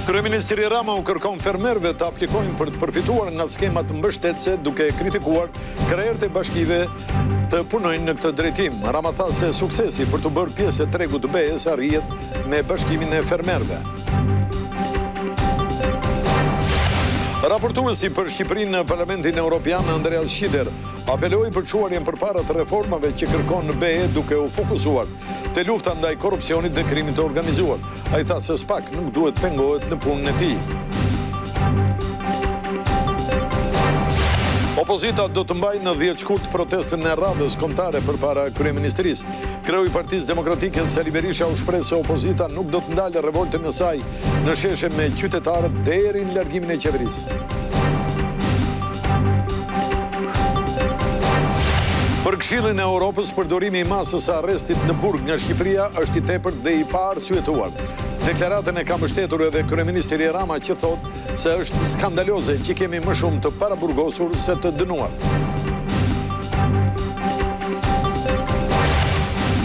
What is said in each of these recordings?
Kryeministri Rama u kërkon fermerëve të aplikojnë për të përfituar nga skemat mbështetëse duke kritikuar krerët e bashkive të punojnë në këtë drejtim. Rama tha se suksesi për t'u bërë pjesë e tregut të BE-së arrihet me bashkimin e fermerëve. Raportuesi për Shqipërinë në Parlamentin Europian, Andreas Schieder, apeloi për çuarjen përpara të reformave që kërkon BE duke u fokusuar te lufta ndaj korrupsionit dhe krimit të organizuar. Ai tha se SPAK nuk duhet të pengohet në punën e tij. Opozita do të mbajë në 10 shkurt protestën e radhës kombëtare përpara kryeministrisë. Kreu i Partisë Demokratike Sali Berisha u shpreh se opozita nuk do të ndalë revoltën e saj në sheshe me qytetarët deri në largimin e qeverisë. Për Këshillin e Europës, përdorimi i masës së arrestit në burg nga Shqipëria është i tepërt dhe i paarsyetuar. Deklaratën e ka mbështetur edhe kryeministri Rama që thotë se është skandaloze që kemi më shumë të paraburgosur se të dënuar.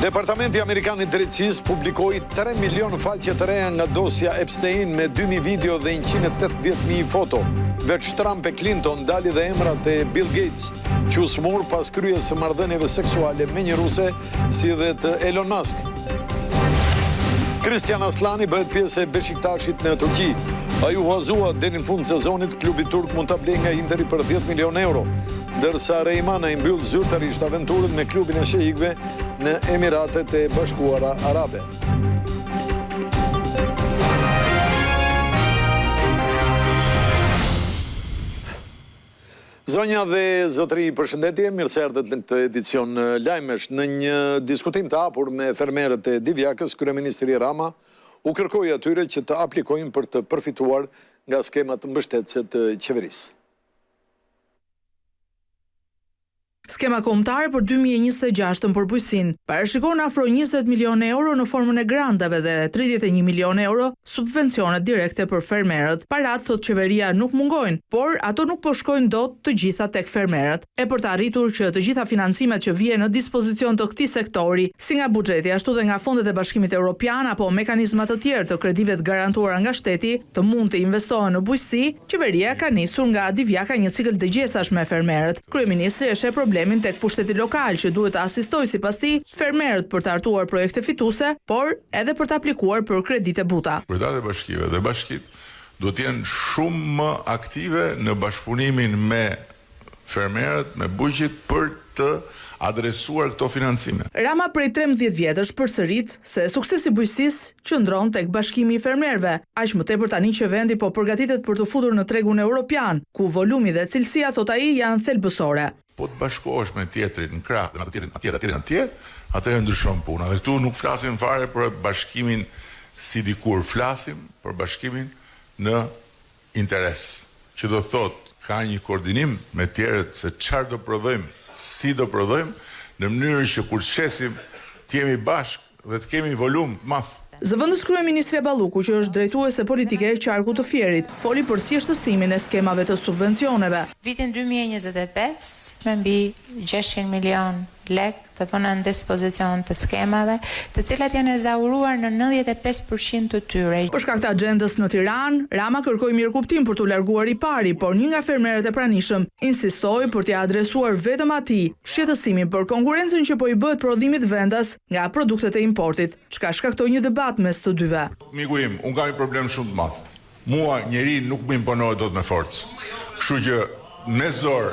Departamenti Amerikan i Drejtësisë publikoi 3 milionë faqe të reja nga dosja Epstein me 2000 video dhe 180.000 foto. Veç Trump e Clinton dali dhe emrat e Bill Gates, që u sëmur pas kryerjes së marrëdhënieve seksuale me një ruse, si dhe të Elon Musk. Kristjan Asllani bëhet pjesë e Beshiktashit në Turqi. Ai u huazua deri në fund të sezonit, klubi turk mund ta blejë nga Interi për 10 milionë euro. Ndërsa Rey Manaj mbyll zyrtarisht aventurën me klubin e sheikëve në Emiratet e Bashkuara Arabe. Zonja dhe zotërinj, përshëndetje, mirë se erdhët në këtë edicion lajmesh. Në një diskutim të hapur me fermerët e Divjakës, kryeministri Rama u kërkoi atyre që të aplikojnë për të përfituar nga skemat mbështetëse të qeverisë. Skema kombëtare për 2026 për bujqësinë parashikon afro 20 milionë euro në formën e granteve dhe 31 milionë euro subvencione direkte për fermerët. Paratë, thotë qeveria, nuk mungojnë, por ato nuk po shkojnë dot të gjitha tek fermerët. E për të arritur që të gjitha financimet që vihen në dispozicion të këtij sektori, si nga buxheti ashtu dhe nga fondet e Bashkimit Europian apo mekanizma të tjerë të kredive të garantuara nga shteti, të mund të investohen në bujqësi, qeveria ka nisur nga Divjaka një cikël dëgjesash me fermerët. Kryeministri e sheh problemin tek pushteti lokal që duhet të asistojë sipas tij fermerët për të hartuar projekte fituese, por edhe për të aplikuar për kredi të buta. Kryetarët e bashkive dhe bashkitë duhet të jenë shumë më aktive në bashkëpunimin me fermerët, me bujqit për të adresuar këto financime. Rama prej 13 vjetësh përsërit se suksesi i bujqësisë qëndron tek bashkimi i fermerëve, aq më tepër tani që vendi po përgatitet për t'u futur në tregun europian, ku volumi dhe cilësia, thotë ai, janë thelbësore. Po të bashkohesh me tjetrin në krah dhe me atë tjetrin atje dhe tjetrin atje, atëherë ndryshon puna. Dhe këtu nuk flasim fare për bashkimin si dikur, flasim për bashkimin në interes, që do të thotë ka një koordinim me tjerët se çfarë do prodhojmë, si do prodhojmë, në mënyrë që kur të shesim të jemi bashkë dhe të kemi volum të madh. Zëvendëskryeministrja Balluku, që është drejtuese politike e qarkut të Fierit, foli për thjeshtësimin e skemave të subvencioneve. Vitin 2025, me mbi 600 milionë lekë të vëna në dispozicion të skemave, të cilat janë ezauruar në 95% të tyre. Për shkak të agjendës në Tiranë, Rama kërkoi mirëkuptim për t'u larguar i pari, por një nga fermerët e pranishëm insistoi për t'ia adresuar vetëm atij shqetësimin për konkurrencën që po i bëhet prodhimit vendas nga produktet e importit, çka shkaktoi një debat mes të dyve. Miku im, unë kam një problem shumë të madh. Mua njeri nuk më imponohet dot me forcë. Kështu që me zor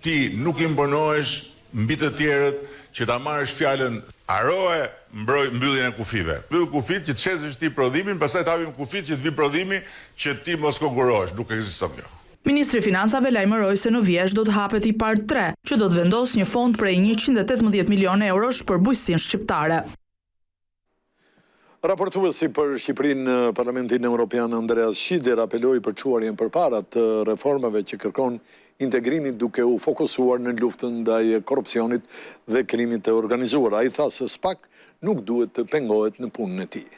ti nuk imponohesh mbi të tjerët që ta marrësh fjalën harroje mbroj mbylljen e kufijve. Mbyll kufijtë që të shesësh ti prodhimin, pastaj të hapim kufijtë që të vijë prodhimi që ti mos konkurrohesh, nuk ekziston kjo. Ministri i Financave lajmëroi se në vjeshtë do të hapet IPARD 3, që do të vendosë një fond prej 118 milionë eurosh për bujqësinë shqiptare. Raportuesi për Shqipërinë në Parlamentin Europian Andreas Schieder apeloi për çuarjen përpara të reformave që kërkon integrimi duke u fokusuar në luftën ndaj korrupsionit dhe krimit të organizuar. Ai tha se SPAK nuk duhet të pengohet në punën e tij.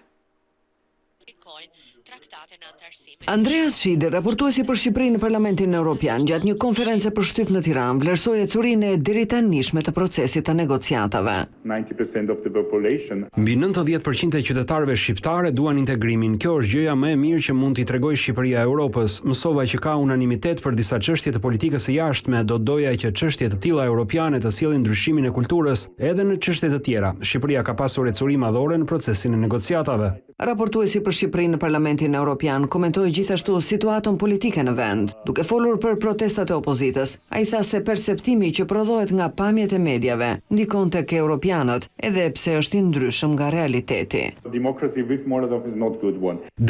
Andreas Schieder, raportuesi për Shqipërinë në Parlamentin Europian, gjatë një konference për shtyp në Tiranë, vlerësoi ecurinë e deritanishme të procesit të negociatave. Mbi 90% e qytetarëve shqiptarë e duan integrimin. Kjo është gjëja më e mirë që mund t'i tregojë Shqipëria Europës. Mësova që ka unanimitet për disa çështje të politikës së jashtme, do doja që çështje të tilla europiane të sjellin ndryshimin e kulturës edhe në çështje të tjera. Shqipëria ka pasur ecuri madhore në procesin e negociatave. Raportuesi për Shqipërinë në Parlamentin Europian komentoi gjithashtu situatën politike në vend. Duke folur për protestat e opozitës, ai tha se perceptimi që prodhohet nga pamjet e mediave ndikon tek europianët, edhe pse është i ndryshëm nga realiteti.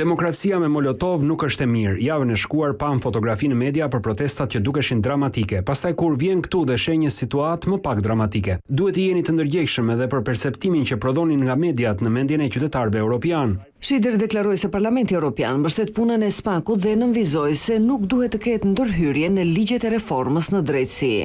Demokracia me molotov nuk është e mirë. Javën e shkuar pamë fotografi në media për protestat që dukeshin dramatike. Pastaj kur vjen këtu dhe sheh një situatë më pak dramatike. Duhet të jeni të ndërgjegjshëm edhe për perceptimin që prodhoni nga mediat në mendjen e qytetarëve europianë. Schieder deklaroi se Parlamenti Europian mbështet punën e SPAK-ut dhe nënvizoi se nuk duhet të ketë ndërhyrje në ligjet e reformës në drejtësi.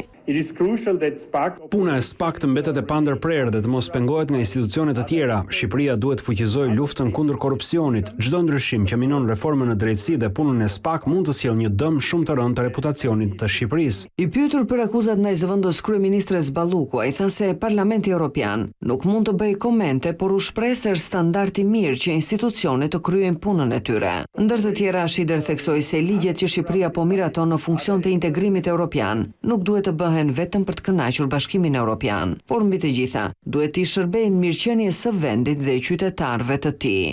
Puna e SPAK të mbetet e pandërprerë dhe të mos pengohet nga institucione të tjera. Shqipëria duhet të fuqizojë luftën kundër korrupsionit. Çdo ndryshim që minon reformën në drejtësi dhe punën e SPAK mund të sjellë një dëm shumë të rëndë të reputacionit të Shqipërisë. I pyetur për akuzat ndaj zëvendës kryeministres Balluku, ai tha se Parlamenti Europian nuk mund të bëjë komente, por u shpreh se është standard i mirë që institucionet të kryejnë punën e tyre. Ndër të tjera, Schieder theksoi se ligjet që Shqipëria po miraton në funksion të integrimit europian nuk duhet të bëhen vetëm për të kënaqur Bashkimin Europian, por mbi të gjitha, duhet t'i shërbejnë mirëqenies së vendit dhe qytetarëve të tij.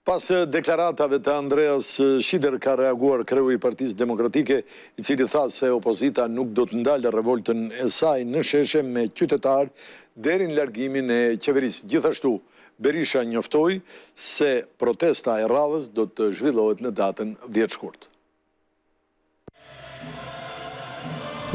Pas deklaratave të Andreas Schieder ka reaguar kreu i Partisë Demokratike, i cili tha se opozita nuk do të ndalë revoltën e saj në sheshe me qytetarë deri në largimin e qeverisë. Gjithashtu, Berisha njoftoi se protesta e radhës do të zhvillohet në datën 10 shkurt.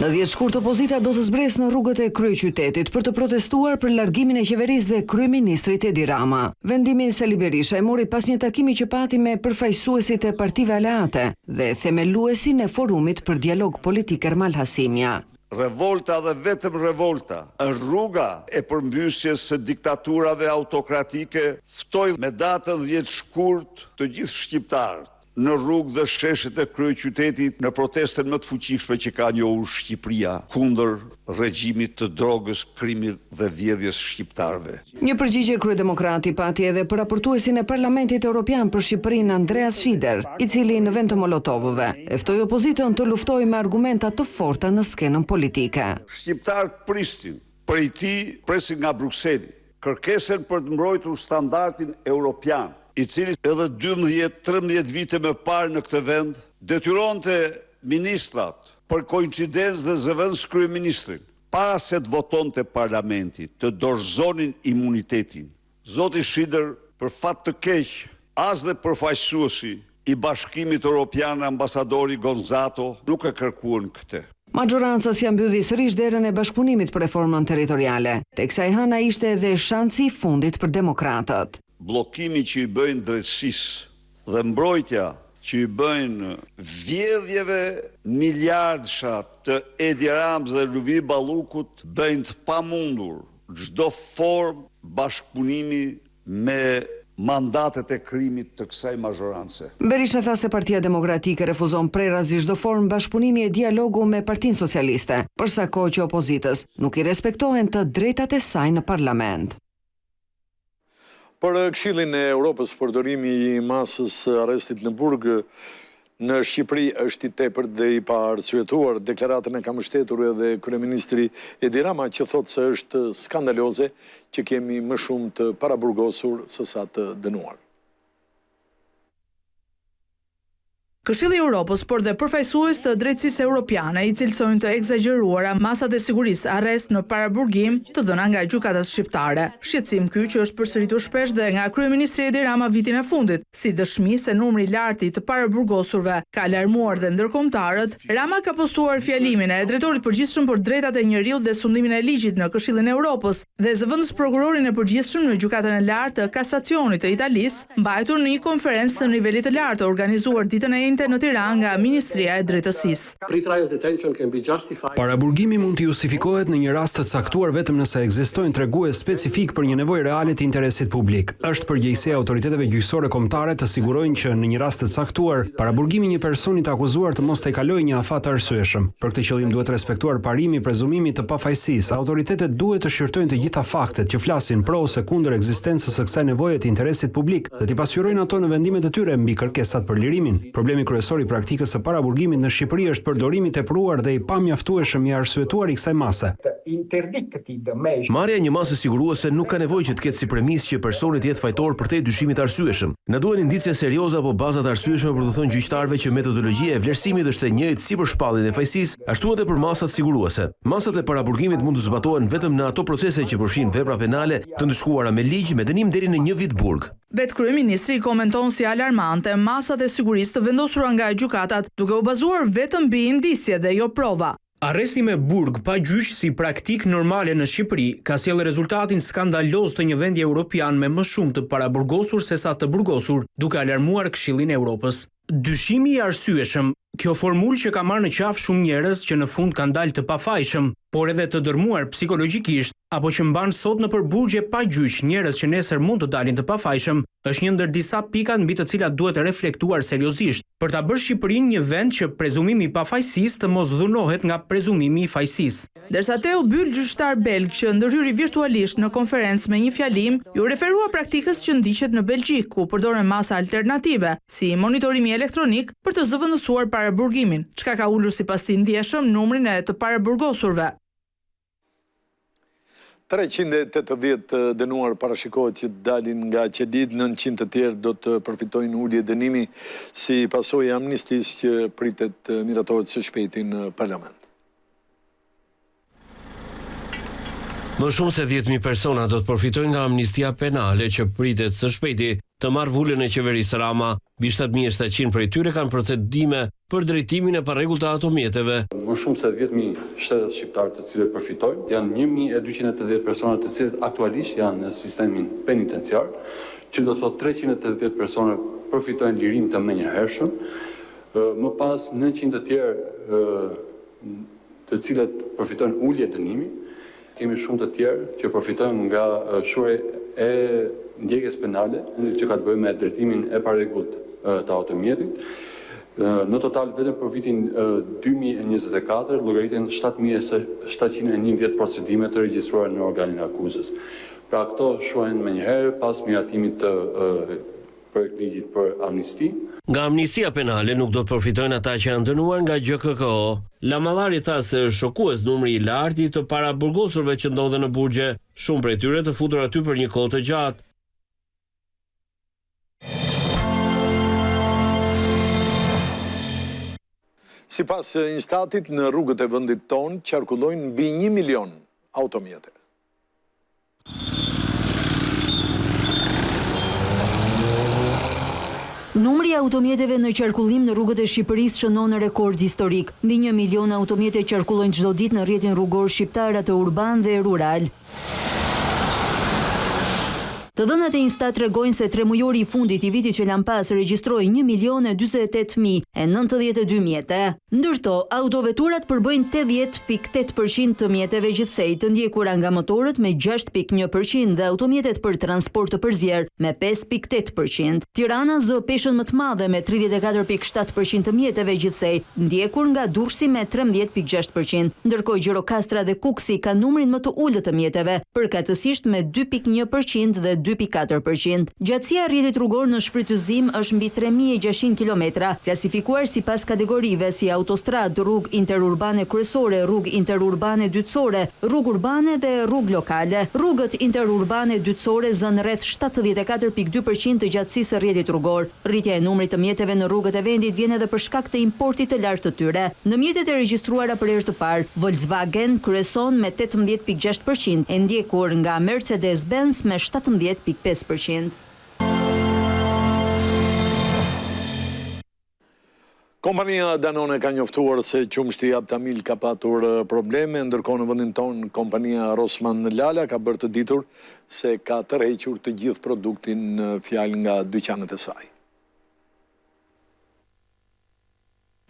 Në 10 shkurt opozita do të zbresë në rrugët e kryeqytetit për të protestuar për largimin e qeverisë dhe kryeministrit Edi Rama. Vendimin Sali Berisha e mori pas një takimi që pati me përfaqësuesit e partive aleate dhe themeluesin e forumit për dialog politik Ermal Hasimja. Revolta dhe vetëm revolta është rruga e përmbysjes së diktaturave autokratike, ftoj me datën 10 shkurt të gjithë shqiptarët në rrugë dhe sheshet e kryeqytetit në protestën më të fuqishme që ka njohur Shqipëria kundër regjimit të drogës, krimit dhe vjedhjes shqiptarëve. Një përgjigje kryedemokrati pati edhe për raportuesin e Parlamentit Europian për Shqipërinë Andreas Schieder, i cili në vend të molotovëve, e ftoi opozitën të luftojë me argumenta të forta në skenën politike. Shqiptarët prisnin prej tij, presin nga Brukseli, kërkesën për të mbrojtur standardin europian, i cili edhe 12, 13 vite më parë në këtë vend detyronte ministrat për koincidencë dhe zëvendës kryeministrin para se të votonte parlamenti, të dorëzonin imunitetin. Zoti Schieder, për fat të keq, as dhe përfaqësuesi i Bashkimit Europian ambasadori Gonzato nuk e kërkuan këtë. Maxhoranca s'ia mbylli sërish derën e bashkëpunimit për reformën territoriale, teksa e hëna ishte edhe shansi i fundit për demokratët. Bllokimi që i bëjnë drejtësisë dhe mbrojtja që i bëjnë vjedhjeve miliardsha të Edi Ramës dhe Lubi Ballukut bëjnë të pamundur çdo formë bashkëpunimi me mandatet e krimit të kësaj mazhorance. Berisha tha se Partia Demokratike refuzon prerazi çdo formë bashkëpunimi e dialogu me Partinë Socialiste, për sa kohë që opozitës nuk i respektohen të drejtat e saj në parlament. Për Këshillin e Europës, përdorimi i masës së arrestit në burg në Shqipëri është i tepërt dhe i paarsyetuar. Deklaratën e ka mbështetur edhe kryeministri Edi Rama, që thotë se është skandaloze që kemi më shumë të paraburgosur sesa të dënuar. Këshilli i Europës, por dhe përfaqësues të drejtësisë europiane i cilësojnë të ekzagjeruara masat e sigurisë arrest në paraburgim të dhëna nga gjykatat shqiptare. Shqetësim ky që është përsëritur shpesh dhe nga kryeministri Edi Rama vitin e fundit, si dëshmi se numri i lartë i të paraburgosurve ka alarmuar dhe ndërkombëtarët. Rama ka postuar fjalimin e drejtorit përgjithshëm për drejtat e njeriut dhe sundimin e ligjit në Këshillin e Europës dhe zëvendës prokurorin e përgjithshëm në Gjykatën e Lartë të Kasacionit të Italisë, mbajtur në një konferencë të nivelit të lartë të organizuar ditën e enjte. vinte në Tiranë nga Ministria e Drejtësisë. Paraburgimi mund të justifikohet në një rast të caktuar vetëm nëse ekzistojnë tregues specifikë për një nevojë reale të interesit publik. Është përgjegjësia e autoriteteve gjyqësore kombëtare të sigurojnë që, në një rast të caktuar, paraburgimi i një personi të akuzuar të mos tejkalojë një afat të arsyeshëm. Për këtë qëllim duhet respektuar parimi i prezumimit të pafajësisë. Autoritetet duhet të shqyrtojnë të gjitha faktet që flasin pro ose kundër ekzistencës së kësaj nevoje të interesit publik dhe t'i pasqyrojnë ato në vendimet e tyre mbi kërkesat për lirimin. Problemi kryesor i praktikës së paraburgimit në Shqipëri është përdorimi i tepruar dhe i pamjaftueshëm i arsyetuar i kësaj mase. Marrja e një mase siguruese nuk ka nevojë që të ketë si premisë që personi të jetë fajtor përtej dyshimit të arsyeshëm. Na duhen indicie serioze apo baza të arsyeshme për t'u thënë gjyqtarëve që metodologjia e vlerësimit është e njëjtë si për shpalljen e fajësisë, ashtu edhe për masat siguruese. Masat e paraburgimit mund të zbatohen vetëm në ato procese që përfshijnë vepra penale të ndëshkuara me ligj me dënim deri në një vit burg. Vetë kryeministri i komenton si alarmante masat e sigurisë të vendosura nga gjykatat, duke u bazuar vetëm mbi indicie dhe jo prova. Arresti me burg pa gjyq si praktikë normale në Shqipëri ka sjellë rezultatin skandaloz të një vendi europian me më shumë të paraburgosur sesa të burgosur, duke alarmuar Këshillin e Europës. Dyshimi i arsyeshëm, kjo formulë që ka marrë në qafë shumë njerëz që në fund kanë dalë të pafajshëm, por edhe të dërmuar psikologjikisht, apo që mban sot nëpër burgje pa gjyq njerëz që nesër mund të dalin të pafajshëm, është një ndër disa pikat mbi të cilat duhet reflektuar seriozisht, për ta bërë Shqipërinë një vend që prezumimi i pafajësisë të mos dhunohet nga prezumimi i fajësisë. Ndërsa Teo Byl, gjyqtar belg që ndërhyri virtualisht në konferencë me një fjalim, iu referua praktikës që ndiqet në Belgjikë, ku përdoren masa alternative, si monitorimi elektronik, për të zëvendësuar paraburgimin, çka ka ulur sipas tij ndjeshëm numrin e të paraburgosurve. 380 të dënuar parashikohet që të dalin nga qelitë, 900 të tjerë do të përfitojnë ulje dënimi si pasojë e amnistisë që pritet të miratohet së shpejti në parlament. Më shumë se 10.000 persona do të përfitojnë nga amnistia penale që pritet së shpejti të marrë vulën e qeverisë Rama. Mbi 7.700 prej tyre kanë procedime për drejtimin e parregullt të automjeteve. Më shumë se 10.000 shtetas shqiptarë të cilët përfitojnë, janë 1.280 persona të cilët aktualisht janë në sistemin penitenciar, që do të thotë 380 persona përfitojnë lirim të menjëhershëm, më pas 900 të tjerë të cilët përfitojnë ulje dënimi, kemi shumë të tjerë që përfitojnë nga shuarja e ndjekjes penale, që ka të bëjë me drejtimin e parregullt të automjetit. Në total vetëm për vitin 2024 llogariten 7711 procedime të regjistruara në organin e akuzës. Pra këto shuhen menjëherë pas miratimit të projektligjit për amnisti. Nga amnistia penale nuk do të përfitojnë ata që janë dënuar nga GJKKO. Lamallari tha se është shokues numri i lartë i të paraburgosurve që ndodhen në burgje, shumë prej tyre të futur aty për një kohë të gjatë. Sipas Instatit, në rrugët e vendit tonë qarkullojnë mbi 1 milion automjete. Numri i automjeteve në qarkullim në rrugët e Shqipërisë shënon rekord historik. Mbi një milion automjete qarkullojnë çdo ditë në rrjetin rrugor shqiptar atë urban dhe rural. Të dhënat e Instat tregojnë se tremujori i fundit i vitit që lamë pas regjistroi 1.048.092 mjete. Ndër to, autoveturat përbëjnë 80.8 për qind të mjeteve gjithsej, të ndjekura nga motorët me 6.1 për qind dhe automjetet për transport të përzier me 5.8 për qind. Tirana zë peshën më të madhe me 34.7 për qind të mjeteve gjithsej, ndjekur nga Durrësi me 13.6 për qind. Ndërkohë Gjirokastra dhe Kukësi kanë numrin më të ulët të mjeteve, përkatësisht me 2.1 për qind dhe 2.4 për qind. Gjatësia e rrjetit rrugor në shfrytëzim është mbi 3600 kilometra, klasifikuar sipas kategorive si autostradë, rrugë interurbane kryesore, rrugë interurbane dytësore, rrugë urbane dhe rrugë lokale. Rrugët interurbane dytësore zënë rreth 74.2 për qind të gjatësisë së rrjetit rrugor. Rritja e numrit të mjeteve në rrugët e vendit vjen edhe për shkak të importit të lartë të tyre. Në mjetet e regjistruara për herë të parë, Volkswagen kryeson me 18.6 për qind, e ndjekur nga Mercedes-Benz me 17.5 për qind. Kompania Danone ka njoftuar se qumështi Aptamil ka patur probleme, ndërkohë në vendin tonë kompania Rosman Lala ka bërë të ditur se ka tërhequr të gjithë produktin në fjalë nga dyqanet e saj.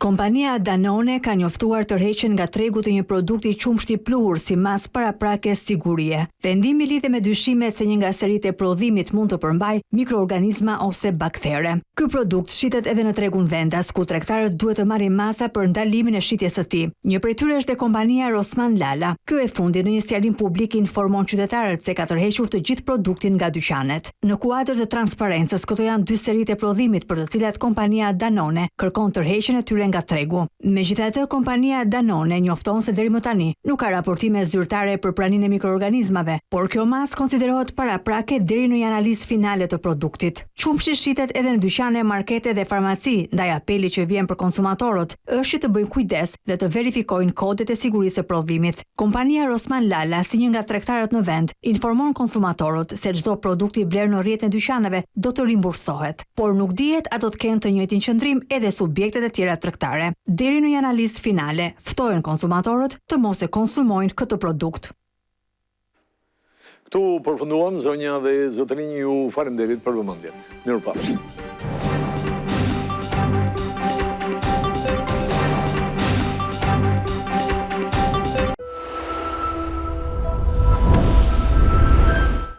Kompania Danone ka njoftuar tërheqjen nga tregu të një produkti qumështi pluhur si masë paraprake sigurie. Vendimi lidhet me dyshimet se një nga seritë e prodhimit mund të përmbajë mikroorganizma ose baktere. Ky produkt shitet edhe në tregun vendas, ku tregtarët duhet të marrin masa për ndalimin e shitjes së tij. Një prej tyre është dhe kompania Rosman Lala. Kjo e fundit në një sqarim publik informon qytetarët se ka tërhequr të gjithë produktin nga dyqanet. Në kuadër të transparencës, këto janë dy seritë e prodhimit për të cilat kompania Danone kërkon tërheqjen e tyre nga tregu. Megjithatë, kompania Danone njofton se deri më tani nuk ka raportime zyrtare për praninë e mikroorganizmave, por kjo masë konsiderohet paraprake deri në një analizë finale të produktit. Qumështi shitet edhe në dyqane, markete dhe farmaci, ndaj apeli që vjen për konsumatorët është që të bëjnë kujdes dhe të verifikojnë kodet e sigurisë së prodhimit. Kompania Rosman Lala, si një nga tregtarët në vend, informon konsumatorët se çdo produkt i blerë në rrjetin e dyqaneve do të rimbursohet. Por nuk dihet a do të kenë të njëjtin qëndrim edhe subjektet e tjera tregtare. Deri në një analizë finale, ftohen konsumatorët të mos e konsumojnë këtë produkt. Këtu përfunduam, zonja dhe zotërinj, ju faleminderit për vëmendjen. Mirupafshim.